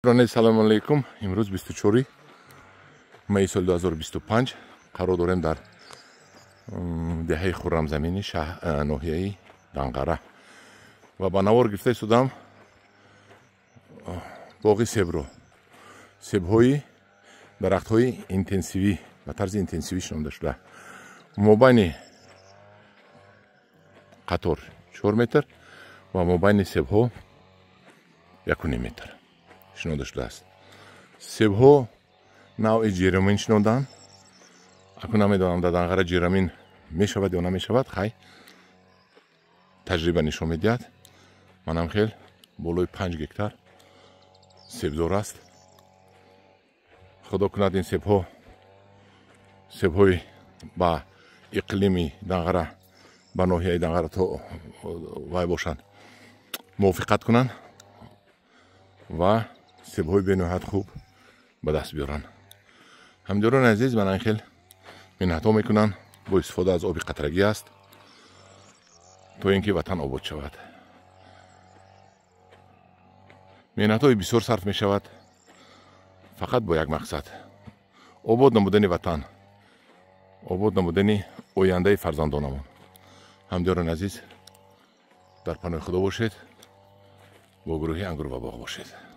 Салому алейкум. Имрӯз 24 майи соли 2025 қарор дорем дар деҳаи Хуррамзамини ноҳияи Данғара ва ба навор гирифта истодам боғи себро. Себҳои дарахтҳои интенсивӣ, ба тарзи интенсивӣ шинонда шуда. Мобайни қатор 4 метр ва мобайни себҳо 1,5 метр шинонда шудааст. Себҳо навъи ҷерамин шинонданд. Акун намедонам, дар Данғара ҷерамин мешавад ё намешавад, хай, таҷриба нишон медиҳад. Манам хел болои 5 гектар себзор аст. Худо кунад, ин себҳо себҳои ба иқлими Данғара, ба ноҳияи Данғара то вай бошанд, мувофиқат кунанд ва себҳои бениҳоят хуб ба даст биёранд. Ҳамдиёрони азиз, ман хел меҳнатҳо мекунанд, бо истифода аз оби қатрагӣ аст, то ин ки ватан обод шавад. Меҳнатҳои бисёр сарф мешавад фақат бо як мақсад: обод намудани ватан, обод намудани ояндаи фарзандонамон. Ҳамдиёрони азиз, дар паноҳи Худо бошед, бо гурӯҳи Ангур ва боғ бошед.